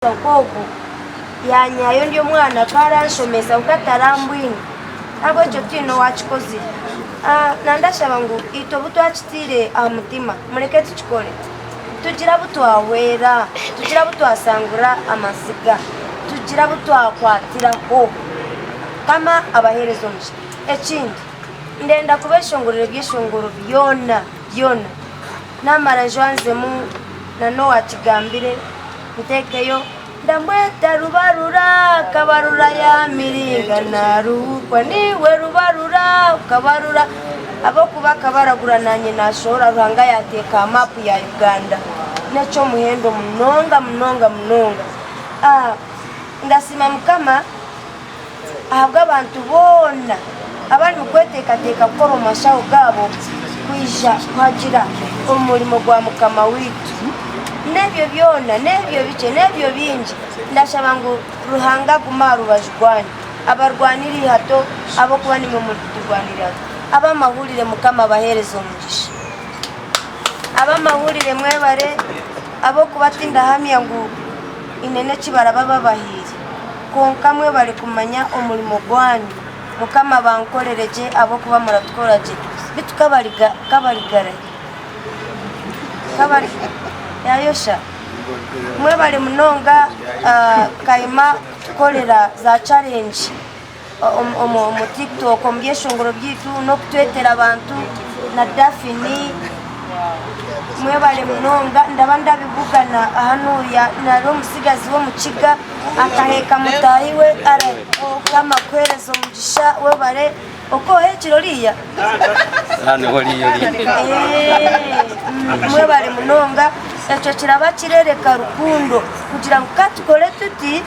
Nk'ogu yaanyihayo ndi omwana akaba aranshomesa kwonka tarambwine n'ahabw'ekyo tihaine owaakikozire. Nandashaba ngu itwe obu twakitaire aha mutima mureke tukikore tugire abu twahwera, tugire abu twasangura amaziga, tugire abu twakwatiraho. Mukama abaheereze omugisha. Ekindi ndenda kubeeshongorera ebyeshongoro byona byona. Naamara njwanzemu n'owaakigambire. Ntekeyo ndamweta Rubarura kabarura ya miringa naruhurwa niwe Rubarura kabarura ahabw'okuba akabaragura nanye nashohora Ruhanga yateeka aha maapu ya Uganda n'eky'omuhendo munonga munonga munonga. Ndasiima Mukama ahabw'abantu boona abarimu kweteekateeka kukora omu mashaho gaabo kwija kuhagira omurimo gwa Mukama waitu. N'ebyo byona, n'ebyo bikye, n'ebyo bingi, ndashaba ngu Ruhanga agume aha rubaju rwanyu, abarwanire eihato ahabw'okuba nimwe murikuturwanira eihato. Ab'amahurire Mukama abaheereze omugisha. Ab'amahurire mwebare ahabw'okuba tindahamya ngu haine n'eki baraba babahaire. Kwonka mwebare kumanya omurimo gwanyu. Mukama abankorere gye ahabw'okuba muratukora gye. Beitu kabarigara yayosha. Mwebare munonga Kayima kutukorera za challenge omu tiktok omu byeshongoro byaitu n'okutwetera abantu na Daphne. Mwebare munonga ndaba ndabibugana hanuya nari omutsigazi w'omukiga akaheeka mutaahi we Mukama akuhereze omugisha webare okohekire oriya mwebare munonga ekyo kiraba kirereka rukundo kugira ngu katukore tuti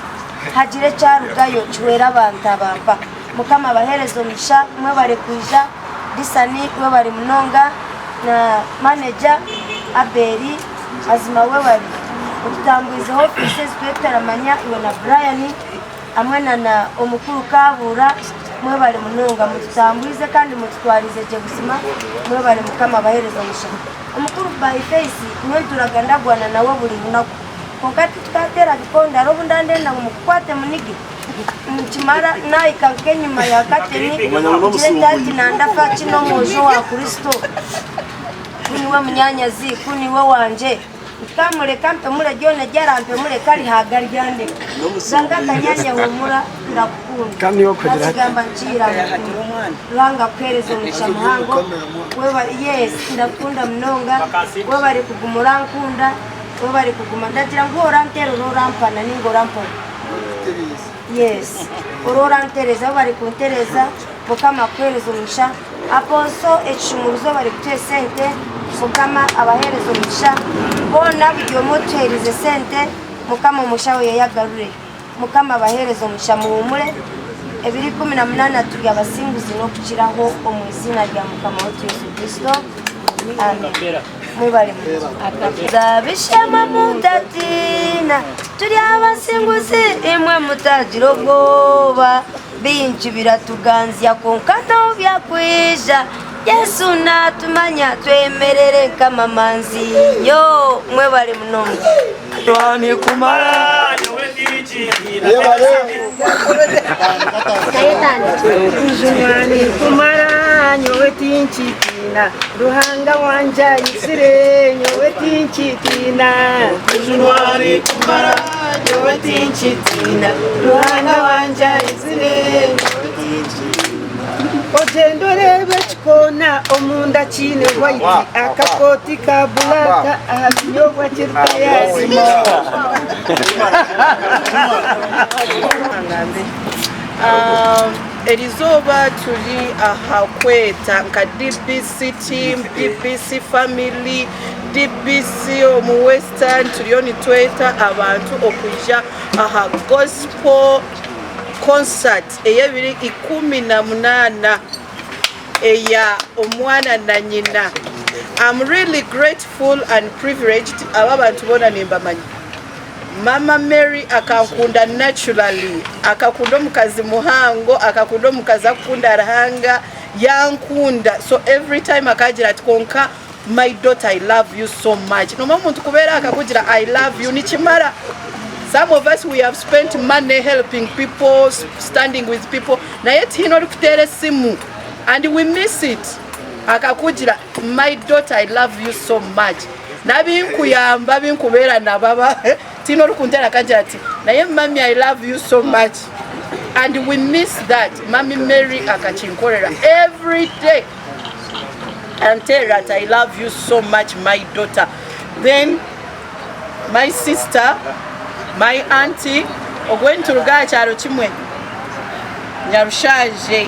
hagire ekyarugayo kihwere abantu abampa Mukama abahereze omugisha mwebare kwija. Disani webare munonga na manager Abeli mazima webare otutambwize hofisi ezi twaba tutaramanya iwe na Brian hamwe na omukuru Kabuura mwebare munonga mututambwize kandi mututwarize gye buzima mwebare mukama abahereze omugisha. Omukuru by face nyowe nturaga ndagwana nawe buri runaku kwonka titukateera bikonde hariho obu ndandenda ngu mukukwate munige. Nikimara naahika nk'enyima ya kateni ngire nti hati nandafa ki n'omwojo wa Kristo? Ku niwe munyaanyazi, ku niwe wangye. Nkamureka mpemure ryona eri arampemure ka rihaaga ryandeka. Ganga akanyaanya huumura ndakukunda. Nakigamba nkiira mukuru. Ruhanga akuheereze omugisha muhango. Webare, yes, ndakukunda munonga. Webare kuguma orankunda, webare kuguma. Ndagira ngu oranteera ora orampana ninga orampora. Yes ora orantereza abu bari kuntereza mukama akuhereze omugisha aposo ekishumuruzo bari kutuha esente mukama abahereze omugisha boona buri omwe otuherize esente mukama omushaho yeye agarureyo mukama abahereze omugisha muhumure ebiro 18 turi abasinguzi nokukiraho omu izina rya mukama waitu yesu kristo amen. Mwebare munonga. Nzabishema mutatiina, turi abasinguzi imwe mutagira obwoba. Bingi biratuganzya kwonka n'obu byakwija, Yesu natumanya twemerere nk'amamanzi. Yoo mwebare munonga. Kumara nyowe tinkitiina Ruhanga wangye aizire nyowe tinkitiina Kumara nyowe tinkitiina Ruhanga wangye aizire nyowe tinkitiina Ogyende oreebe ekikoona omunda kiine white akakooti ka black aha binyobwa kiri tayari. Erizooba turi aha kweta nka DBC team, DBC family, DBC omu western turiyo nitweta abantu okwija aha gospel concert ey'ebiro 18 eya omwana na nyina. I'm really grateful and privileged aba abantu boona nimbamanya. Mama Mary akankunda naturally, akakunda omukazi muhango, akakunda omukazi akukunda Ruhanga, yankunda so every time akagira ati kwonka my daughter I love you so much. Nomanya omuntu kubeera akakugira I love you nikimara. Some of us we have spent money helping people, standing with people, naye tihaine orikuteera esimu and we miss it. Akakugira my daughter I love you so much. Nabinkuyamba abinkubeera nabo aba tihaine orikunteera akangira ati naye mummy I love you so much and we miss that. Mummy Mary akakinkorera every day anteerera ati I love you so much my daughter. Then My sister, my auntie, ogwe nituruga aha kyaro kimwe Nyarushanje,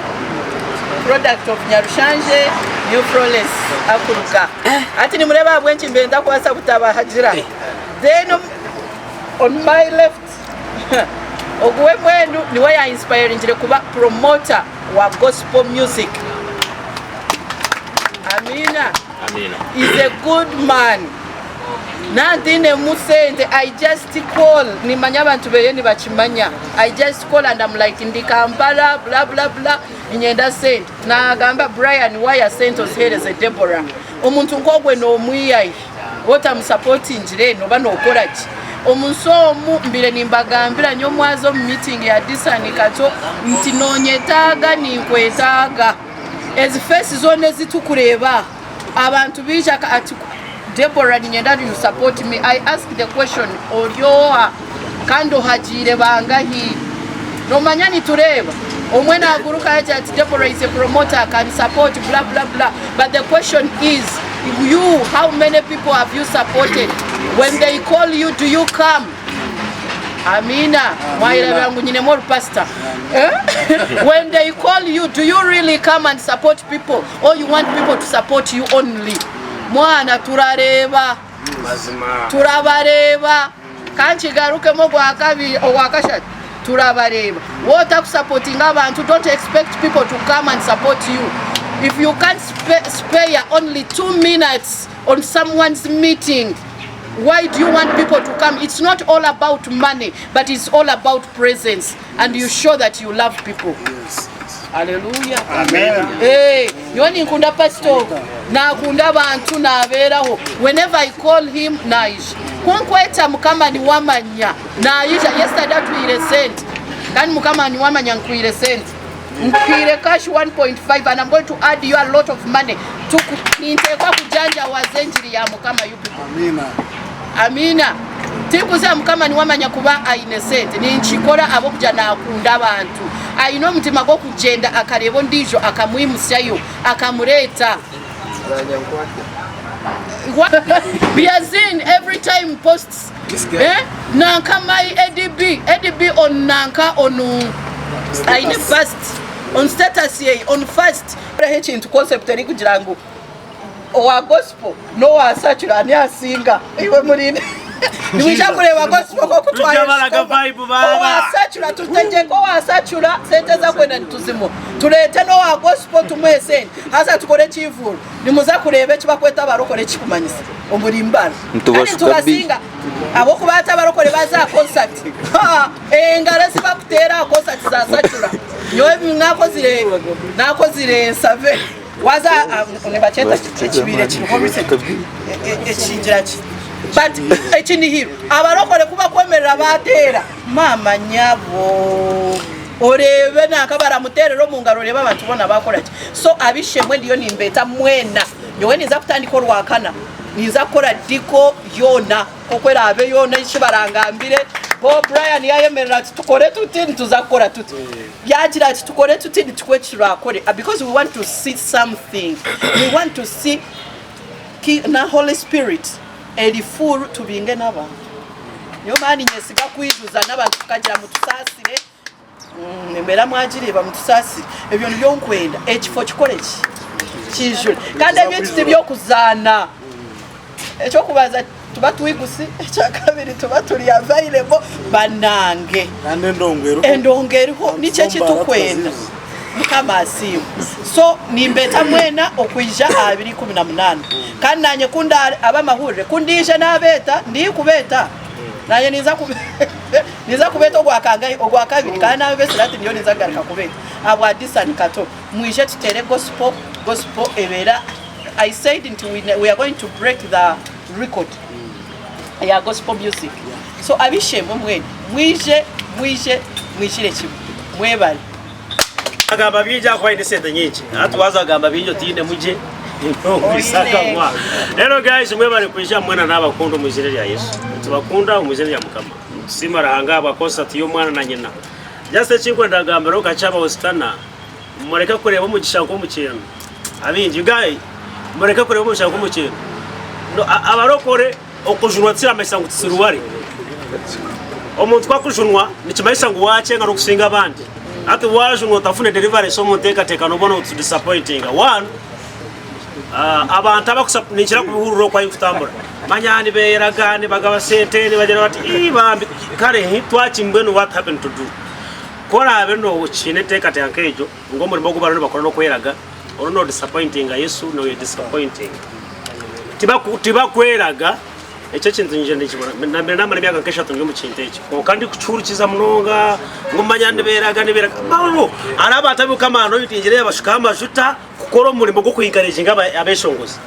product of Nyarushanje New Florence akuruga. Hati nimureeba ahabw'enki mbaire ntakubaasa kutabahagira. Then on my left ogu we mbwenu niwe ya inspiringire kuba promoter wa gospel music. Amiina. Is a good man. Nantinemu sente I just call nimanya abantu beye nibakimanya I just call and I'm like ndi Kampala bla bla bla ninyenda sente nagamba Brian waya sente ozihereze Deborah omuntu nkogwe nomwiyahi otamusapotingire noba nokoraki omunsi omu mbire nimbagambira nyowe mwaza omu meeting ya Disani Kato nti nonyetaaga ninkwetaaga ezi face zona ezitukureeba aha Abantu baija ati Deborah niinyenda you support me, I ask the question ori oha kandi ohagiire bangahi? Nomanya nitureeba omwe naguruka yagira ati Deborah is a promoter can support bla bla bla but the question is you how many people have you supported when they call you do you come? Amiina. Mwayerebera ngu nyinemu orupasita. When they call you, do you really come and support people or you want people to support you only? Mwana turareeba. Turabareeba. Kankigarukemu ogwakabiri, ogwakashatu. Turabareeba. Waaba otakusapotinga abantu, don't expect people to come and support you. If you can't spare only 2 minutes on someone's meeting, Why do you want people to come? It's not all about money, but it's all about presence and you show that you love people. Yes. Hallelujah. Amen. Hey, nyowe ninkunda pastor nakunda abantu nabeeraho whenever I call him naija kunkweta mukama niwamanya naija yesterday atwire sente kandi mukama niwamanya nkwire sente Nkuhaire cash 1.5 and I'm going to add you a lot of money. Ninteekwa kujanjawaza enjiri ya Mukama you people. Amina. Amina. Tinkuza Mukama niwe amanya kuba aine sente. Ninkikora ahabw'okugira nakunda abantu. Aine omutima gw'okugyenda akareeba ondiijo akamwimutsyayo akamureeta. Biazin every time posts eh? Nanka my ADB ADB on nanka on aine first on status yeye on first reho ekintu concept erikugira ngu owa gospel n'owa secular ani asinga iwe murinde nimwija kureeba gospel nk'oku Tujja balaga vibe baaba. owa secular tutegyeke owa secular sente ezakwenda nituzimuha tureete n'owa gospel tumuhe sente haza tukore ekiivuro Nimuza kureeba eki bakweta abarokore ekikumanyisa omuri mbara. Kandi nitubasinga ahabw'okuba hati abarokore baaza aha concert haa engaro ezi bakuteera aha concert za sacura nyowe ebi nakozire nakozire survey waaza aha nibakyeta ki ekibiire ekiriho recent ekigira ki but ekinihiro abarokore ku bakwemerera baateera maama nyabo. Oreebe nanka baramuteerera omu ngaro oreebe abantu boona baakora gye. So ab'eishe-emwe ndiyo nimbeeta mwena. Nyowe ninza kutandika Orwakana, ninza kukora diko yoona nk'oku eraabe yoona eki barangambire. Bo Brian yaayemerera ati tukore tuti, nituza kukora tuti. Yaagira ati tukore tuti, nikwo turaakore because we want to see something. We want to see ki na Holy Spirit eri full tubinge n'abantu. Nyowe mara ninyesiga kwijuza n'abantu tukagira mutusaasire embeera mwagireeba mutusaasire ebyo nibyo nkwenda ekifo kikore ki kijure kandi ebyaitu tibyokuzaana ekyokubanza tuba twigusi ekyakabiri tuba turi available banange Kandi endongo eriho. Endongo eriho nikyo eki tukwenda Mukama asiimwe. So nimbeeta mwena okwija aha biro 18 kandi nanye ku nda ab'amahurire ku ndiija nabeeta ndi kubeeta nanye ninza ninza kubeeta ogwa kangahi ogwa kabiri kandi nababesire hati ndiyo ninza kugaruka kubeeta ahabwa Disani Kato mwije tuteere gospel gospel ebeera I said nti we are going to break the record ya gospel music. So ab'eishe-emwe mwena mwije, mwije, mwijire kimwe. Mwebare. Agamba bingi ahakuba aine esente nyingi. Hati waaza kugamba bingi otiinemu gye nokwisa akanwa. Rero guys mwebare kwija mwena nabakunda omu izina rya Yesu. Nitubakunda omu izina rya Mukama. Nitusiima Ruhanga ahabwa concert y'omwana na nyina. Just ekinkwenda kugambiraho kakye abawositana mureke kureeba omugisha nk'omukyeno. Abaingi guy mureke kureeba omugisha nk'omukyeno. No, abarokore Okujunwa tikiramanyisa ngu tusiruware. Omuntu ku akujunwa nikimanyisa ngu wakyenga n'okusinga abandi. Hati wajunwa otafune deliverance omu nteekateeka noba notudisapointinga. One, abantu abakusa ninkira kubihurira oku ahu nkutambura. Manya nibeyeraga, nibagaba sente, nibagira bati ii bambi kare twaki mbwenu what happened to do? Ku oraabe nokiine enteekateeka nk'egyo ngu omurimo ogu bariyo nibakora n'okweraga, oriyo nodisapointinga Yesu, noyedisapointinga. Tibakweraga, ekyo ekintu nyija ninkibona. Nambere namara emyaka nk'eshatu ndi omu kintu ekyo kwonka ndikukihurikiza munonga ngu manya nibeeraga nibeeraga. Bro, hariho abantu abu Mukama anointingire yabashukaho amajuta kukora omurimo gw'okuencouraginga abeshongozi.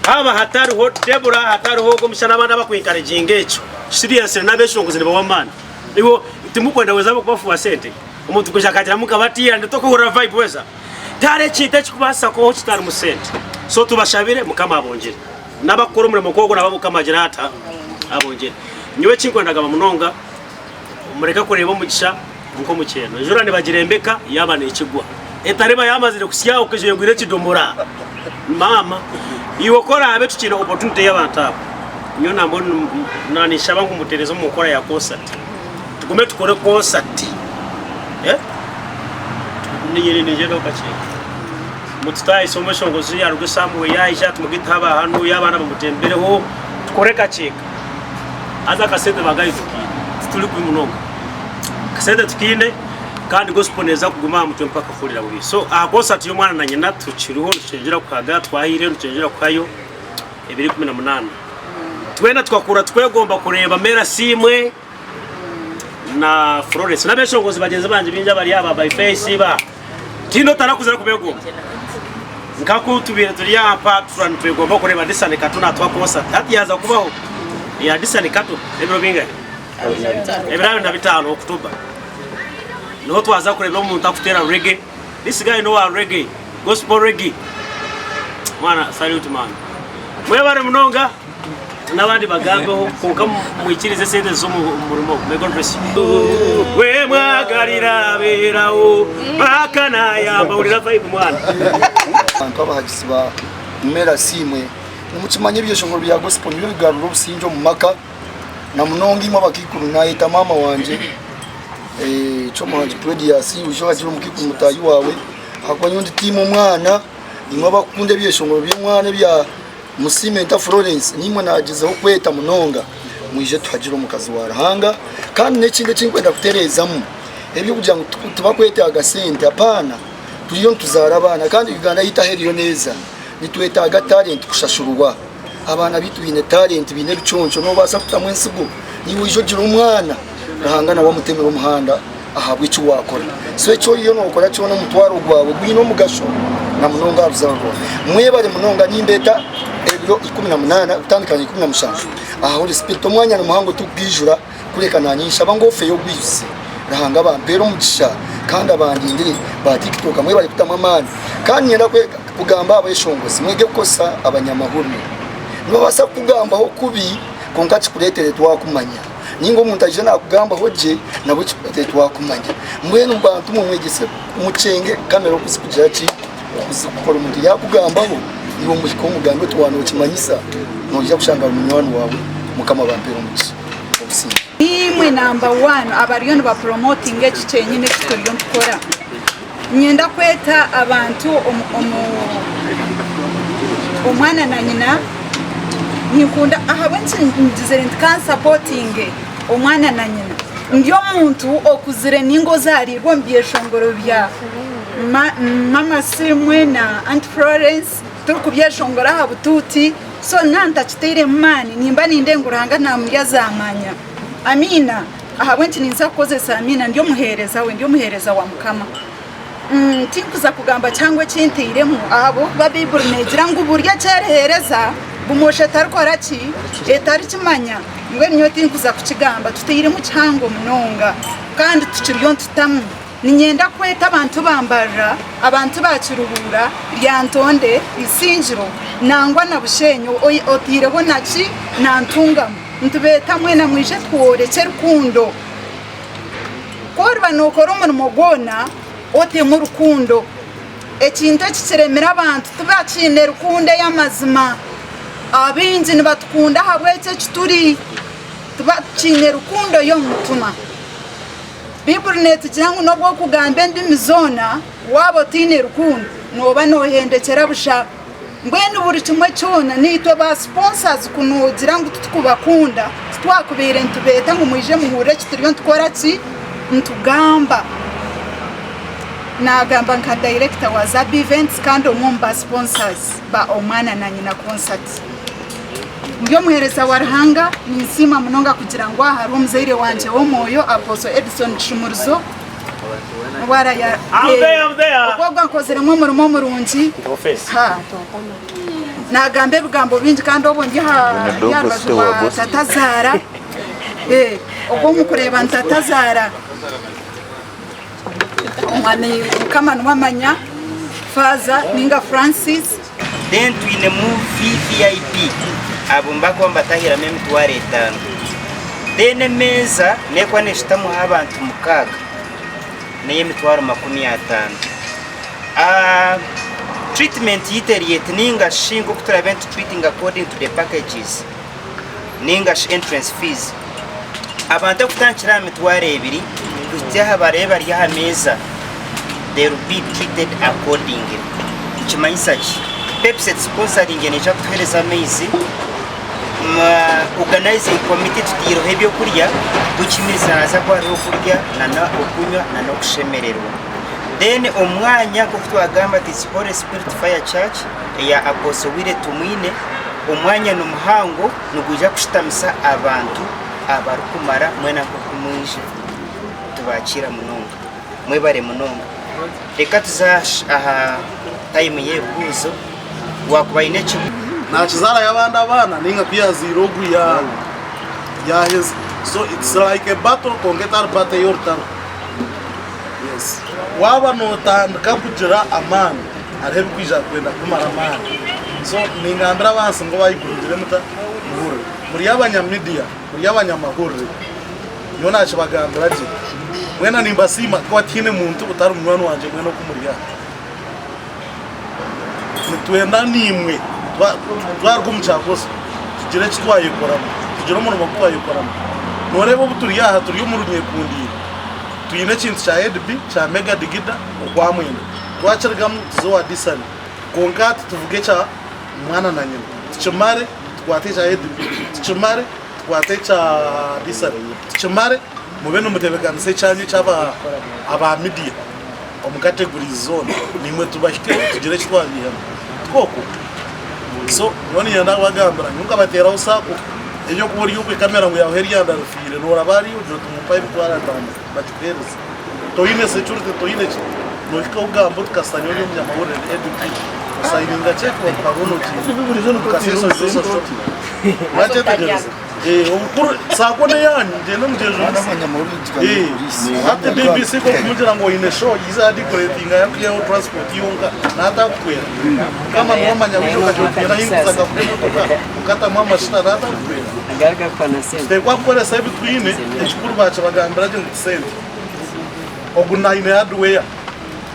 Haaba hatariho Deborah, hatariho ogwo omushaija n'abandi abakuencouraginga ekyo, seriously n'abeshongozi nibawa amaani. Iwe timukwenda weza ahabw'okubafuuha sente? Omuntu kwija akagiramu nka batiya tokuhurira vibe weza. Tihariho ekintu ekikubaasa kubaho kitarimu sente. So tubashabire Mukama abongyere. N'abakukora omurimo nk'ogwo nabo Mukama agire ata? Abongyere. Nyowe ekinkwenda kugamba munonga, mureke kureeba omugisha nk'omukyeno. Enjura nibagirembeka yaaba nekigwa. Etareba yamazire kusya okaija oyegwire ekidomora. Maama, iwe ku oraabe tukiine opportunity y'abantu abo, nyowe nambwenu na ninshaba ngu muteereze omu nkora ya concert. Tugume tukore concert. Eh? Ningyenda okakyeka. Mututahise omweshongozi yaruga somewhere yaija tumugite aba hanu y'abaana bamutembereho tukore kakyeka. Haza akasente bagayi tukiine. Tituri kubi munonga. Akasente tukiine kandi gospel neeza kuguma aha mutwe mpaka kuhurira bubi. So aha concert y'omwana na nyina tukiriho nitukyongyera kuhaga twahaireyo nitukyongyera kuhayo ebiro 18. Twena tukakura tukwegomba kureeba Mary Asiimwe na Florence n'abeshongozi bagyenzi bangye baingi abari aha ba by face ba tihaine otarakuzire kubegomba. Nkaku tubaire turi aha mpa tutura nitwegomba kureeba Disani Kato natuha concert hati yaaza kubaho eya Disani Kato ebiro bingahi? Ebiro 25 October niho twaza kureebera omuntu akuteera reggae this guy n'owa reggae gospel reggae mwana salute man mwebare munonga. N'abandi bagambeho kwonka mwikirize esente zize omu murimo ogu. May God bless you. We mwagarira abeeraho paka nayamba hurira vibe mwana. Abantu abahagizi ba Mary Asiimwe nimukimanya ebyeshongoro bya gospel nibyo bigarura obusingye omu maka na munonga imwe abakaikuru nayeta maama wangye Kyomuhangi Claudius oije ohagire omukaikuru mutaahi waawe ahakuba nyowe ndi tiimu omwana imwe abakukunda ebyeshongoro by'omwana ebya Musiimenta Florence naimwe naagyezaho kweta munonga mwije tuhagire omukazi wa Ruhanga kandi n'ekindi eki ndikwenda kutereezamu eby'okugira ngu tibakwetaaga sente apaana turiyo nituzaara abaana kandi Uganda yaitu ahu eriyo neeza nitwetaaga talent kushashurwa abaana baitu baine talent baine ebiconco noobaasa kutamu ensigo naiwe oije ogire omwana Ruhanga nawe amutemere omuhanda ahabw'eki waakora. So eki oriyo nookora kyona omutwaro gwawe gwine omugasho na munonga aha ruzaaro rwawe. Mwebare munonga nimbeeta ebiro 18 kutandika na 17 aha Holy Spirit. Omwanya ni muhango tikugwijura kureka naanye nshaba ngu ofeyo ogwijuze. Ruhanga abampeere omugisha kandi abandindire. Ba TikTok mwebare kutamu amaani. Kandi niinyenda kugamba aha beshongozi mwege kukozesa abanyamahurire. Nibabaasa kukugambaho kubi kwonka kikureetere twakumanya. Ninga omuntu aije nakugambaho gye nabwo kikureetere twakumanya. Mbwenu bantu mwe mwegyese mukyenge kamera oku zikugira ki, oku zikukora. Omuntu yakugambaho iwe omuhike omugambe oti waaba nokimanyisa noija kushanga ari munywani waawe. Mukama abampeere omugisha. Obusingye. Niimwe namba wani abariyo nibapuromotinga eki kyenyine eki turiyo nitukora. Niinyenda kweta abantu omu omwana na nyina. Ninkunda ahabw'enki ngizire nti ka nsapotinge omwana na nyina. Ndi omuntu okuzire ninga ozaariirwe omu byeshongoro bya Mama Asiimwe na Aunt Florence turikubyeshongora aha butuuti so naaba ntakitairemu maani nimba nindeeba ngu Ruhanga naamurya zaamanya. Amiina. Ahabw'enki ninza kukozesa amiina? Ndi omuheereza we, ndi omuheereza wa Mukama. Tinkuza kugamba kihango eki ntairemu ahabw'okuba Baiburi neegira ngu buri eki eriheereza Bumosho etarikora ki? Etarikimanya. Mbwenu nyowe tinkuza kukigamba, tutairemu kihango munonga kandi tukiriyo nitutamu. Niinyenda kweta abantu ba Mbarara, abantu ba Kiruhura, Lyantonde, Isingiro nangwa na Bushenyi otaireho na ki na Ntungamo. Nitubeeta mwena mwije tworekye rukundo. Ku oriba nookora omurimo gwona otemu rukundo. Ekintu eki kiremire abantu tibakiine rukundo ey'amazima. Abaingi nibatukunda ahabw'eki eki turi, tibakiine rukundo y'omu mutima. Baiburi netugira ngu n'obu orikugamba endimi zoona, waaba otaine rukundo nooba noohendekyera busha. Mbwenu buri kimwe kyona naitwe ba sponsors ku noogira ngu titukubakunda, titwakubaire nitubeeta ngu mwije muhurire eki turiyo nitukora ki? Nitugamba. Naagamba nka director wa Zabi Events kandi omwe omu ba sponsors ba Omwana na Nyina Concert. Ndi omuheereza wa Ruhanga, ninsiima munonga kugira ngu aha hariho omuzaire wangye w'omwoyo Apostle Edson Kishumurizo n'obu araya I'm there, I'm there. Ogwo ogwo ankoziremu omurimo murungi. Ha. Naagamba ebigambo bingi kandi obwo ndi aha ndi aha rubaju rwa tatazaara. Eh, ogwo omu kureeba ni tatazaara. Omwami Mukama niwe amanya Faaza ninga Francis. Then twinemu VVIP abo nibakuba nibatahiramu emitwaro etano. Then emeeza nekuba neshutamuho abantu mukaaga neyemitwaro 50. Treatment yaitu eri eti ninga shi nkoku turabe nitu treatinga according to the packages ninga shi entrance fees, abantu okutandikira aha mitwaro ebiri kuhitsya aha barabe bari aha meeza they will be treated accordingly. Nikimanyisa ki? Pepsi etusponsaringire neija kutuheereza amaizi, organizing committee tutaireho ebyokurya which means haraza kuba hariho okurya nana okunywa nana okushemererwa. Then omwanya nk'oku twagamba nti its Holy Spirit Fire Church eya Apostle Willy Tumwine, omwanya ni muhango nigwija kushutamisa abantu abarikumara mwena nk'oku mwija tubakiira munonga. Mwebare munonga. Reka tuze aha tayimu y'ebibuuzo waakuba aine ekibuuzo. Nakizaarayo abandi abaana ninga ku yazaire ogu yaheza so it's like a battle kwonka etari battle ey'orutaro. Yes waaba notandika kugira amaani hariho ebikwija kwenda kukumara amaani so ningambira abansi ngu abahaiguru mugire muta muhurire muri abanya media muri abanyamahurire nyowe nakibagambira gye mwena nimbasiima kuba tihaine muntu otari munywani wangye mwena oku muri aha nitwenda naimwe twaruga omu kyakozi tugire eki twayekoramu tugire omurimo ogu twayekoramu noreeba obu turi aha turi omu runyekundiire Twine ekintu kya ADB kya Mega Digida okwa mwenda twakirigamu tuze owa Disani kwonka hati tuvuge ekya mwana na nyina tukimare tukwate ekya ADB tukimare tukwate ekya Disani tukimare mube nimutebekanisa ekyanyu ekyaba aba media omu categories zoona naimwe tubahikeho tugire eki twabiihamu tikwo? So nyowe niinyenda kubagambira nyowe nkabateeraho saako ey'okuba ori okwe kamera ngu yaakuha eryanda rifiire nooraba hariya ogira oti mumpe emitwaro ataano bagikuheereze. Toine security toine ki, noohika ogamba oti kasita nyowe ndi omunyamahurire ndi ADP osayininga cheque bakuha loan ogiine okaseesa ogiosasura. Wakyetegyereza? Obukuru saako n'eyaanyu mugyende mugyejunise. Hati BBC ku orikumugira ngu oine show yiija aha decoratinga yakwihaho transport yonka natakuhwera. Mukama niwe amanya bwija okagira oti nyine ahu ndikuza nkaguha emotoka okatamu amashita natakuhwera. Tuteekwa kukoresa ebi twine ekikuru bakibagambira gye ngu tisente. Ogu naine hardware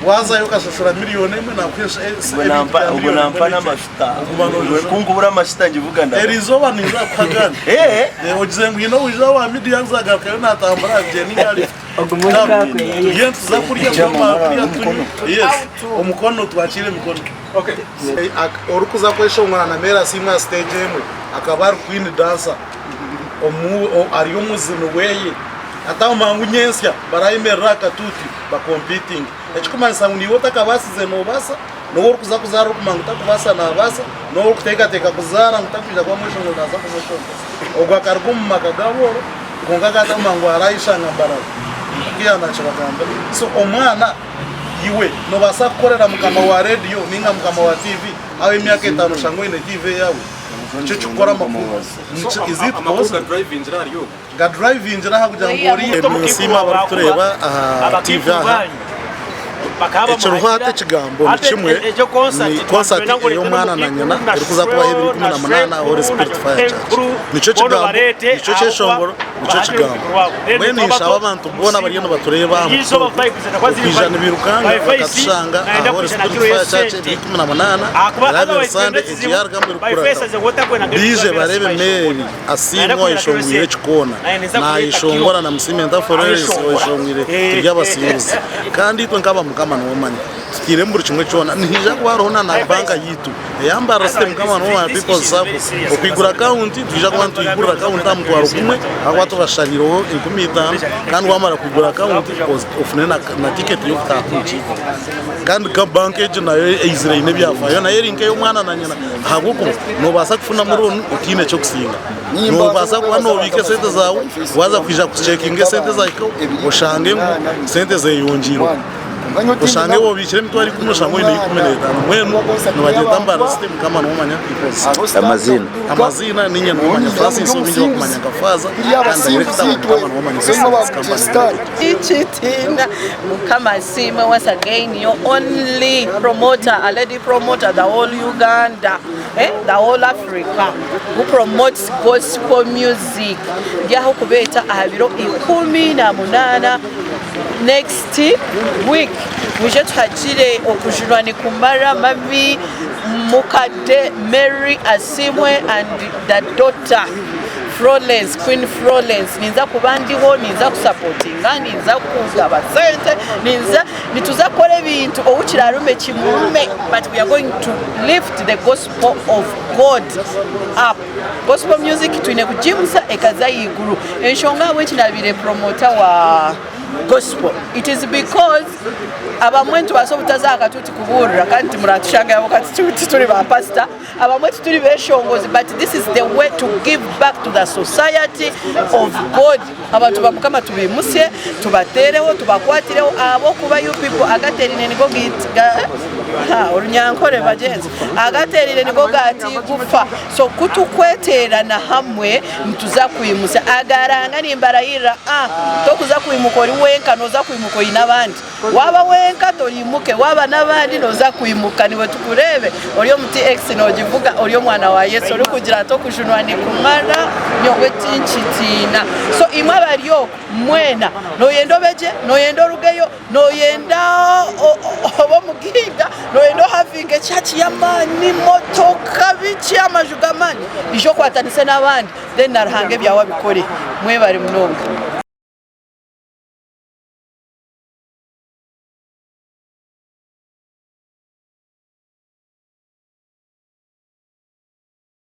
wazayo okashashura miriyoni emwe nakuha ebintu bya Ogwo miriyoni nampa emwe n'ekicweka. n'amashita. Oguma noshashura. Kunkubura amashita ngivuga ndaba. Erizooba ninza kukuha agandi. Eh! Ogize ngu haine owija owa media nzagarukayo natambura agyende ninga lift. Turiyo nituza kurya twamara kurya tunywe. Yes, omukono twakiire emikono. Orikuza kweshongora na Mary Asiimwe aha stage emwe akaba ari queen dancer ari omuzini weye. Hati mangu nyentsya barayemerera aha katuuti bakompitinge. Ekikumanyisa ngu naiwe otakabaasize noobaasa, n'ou orikuza kuzaara orikumanya ngu takubaasa naabaasa, n'ou orikuteekateeka kuzaara ngu takwija kuba mweshongoro naaza kumweshongoza. Ogwo akaruga omu maka g'abooro kwonka akataguma ngu arayeshanga mbarara. Nikwo yaaba naakibagambira. So omwana iwe noobaasa kukorera mukama wa rediyo nainga mukama wa tiivi aho emyaka etaano oshange oine tiivi eyaawe? Nikyo kikukora amakuru. Is it possible? Gadrivingira aha kugira ngu oriya. Ninsiima abarikutureeba aha TV aha. Ekiriho hati ekigambo ni kimwe, ni concert ey'omwana na nyina erikuza kubaho ebiro 18 Holy Spirit Fire Church. Nikyo kigambo, nikyo kyeshongoro, nikyo kigambo. Mbwenu ninshaba abantu boona abariyo nibatureeba aha mukutu ogu okwija nibairukanga bakatushanga aha Holy Spirit Fire Church ebiro 18 eraabe eri Sunday egi yaarugamu erikukurataho. Baije bareebe Mary. Asiimwe oyeshongwire ekikoona, naayeshongora na Musiime Ntaforeresi oyeshongwire turi abasinguzi. Kandi itwe nk'aba Mukama niwe omanya tutairemu buri kimwe kyona. Nihaija kuba hariho na na banka yaitu eya Mbarara City Mukama niwe omanya People's Sacco. Okwigura akawunti nitwija kuba nitwigurira akawunti aha mutwaro gumwe ahakuba tubashariireho 5000 kandi waamara kwigura akawunti ofune na tiketi y'okutaaha omu kiikaro. Kandi nka banka egi nayo eizire eine ebyafaayo nayo eri nk'ey'omwana na nyina ahabw'okuba noobaasa kufunamu looni otaine ky'okusinga. Noobaasa kuba noobiika esente zaawe waaza kwija kucekinga esente zahikaho oshange ngu sente zeyongyeirweho. Oshange obiikire emitwaro ikumi oshange oine 15. Mbwenu nibagyeta Mbarara City Mukama niwe omanya People's. Amaziina? Amaziina niinye Niwomanya Francis ou baingi bakumanya nka Faaza kandi dayirekita wa Mukama Niwomanya Business Company Limited. Tinkitiina Mukama asiimwe once again your only promoter a lady promoter the whole Uganda eh, the whole Africa who promotes gospel music ndi aho kubeeta aha biro 18 next week mwije tuhagire okujunwa nikumara mami mukadde Mary Asiimwe and the daughter Florence, Queen Florence, ninza kuba ndiho, ninza kusapotinga, ninza kugaba sente, ninza nituza kukora ebintu ou kirarume kimurume, but we are going to lift the gospel of God up. Gospel music twine kugimusa ekaza ahaiguru. Enshonga ahabw'enki nabaire promoter wa gospel, it is because abamwe nitubaasa obutaza aha katuuti kubuurira kandi timuratushangayo ahabw'okuba tituri ba pastor. Abamwe tituri beshongozi but this is the way to give back to the society of God. Abantu ba Mukama tubimusye, tubatereho, tubakwatireho ahabw'okuba you people agaterine nigo ha orunyankore bagyenzi agaterine nigo gatigufa so kutukweterana hamwe nituza kwimusya agaranga nimbarahirira ah tokuza kwimuka ori wenka noza kwimuka oine abandi. Waaba wenka toriimuke, waaba n'abandi nooza kwimuka niiwe tukureebe ori omu TX noogivuga ori omwana wa Yesu orikugira ati okujunwa nikumara nyowe tinkitiina. So imwe abari okwo mwena nooyenda obe gye, nooyenda orugeyo, nooyenda obe omugaiga, nooyenda ohavinge church y'amaani, motoka biki amaju g'amaani, ija okwatanise n'abandi then na Ruhanga ebyawe abikore. Mwebare munonga.